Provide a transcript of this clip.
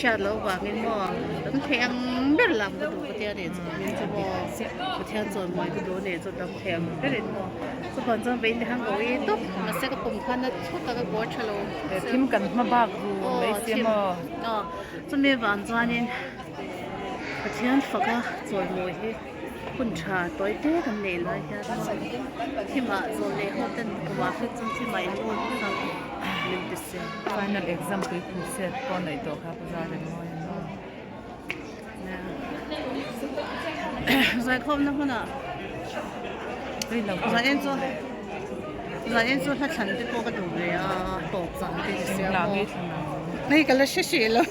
hriat loh vangin maw dam thei ang ber lam ka duh ka tia nih chu min chu maw Pathian chuan mawi ka duh nih chu dam thei ang berin maw chuvang chuan vawiin te khan ka ui tawp mahse ka pum khan a thut a ka kawr tha lo Thim kan hma bak ru mai sia maw. Aw chumi vang chuanin Pathian faka chawimawi hi hun tha tawi te kan neih lai hian maw thimah zawh leh ho ten kumah phei chuan thimah in lut vek ang min ti sia. Final exam tui phu set pawh neih tawh kha pu zar in mawi maw. Zaikhawmna hmunah zanin chu zanin chu hla thlan te pawh ka duh ve a tawp zan te ni sia maw. Hei ka la hre hrih lo.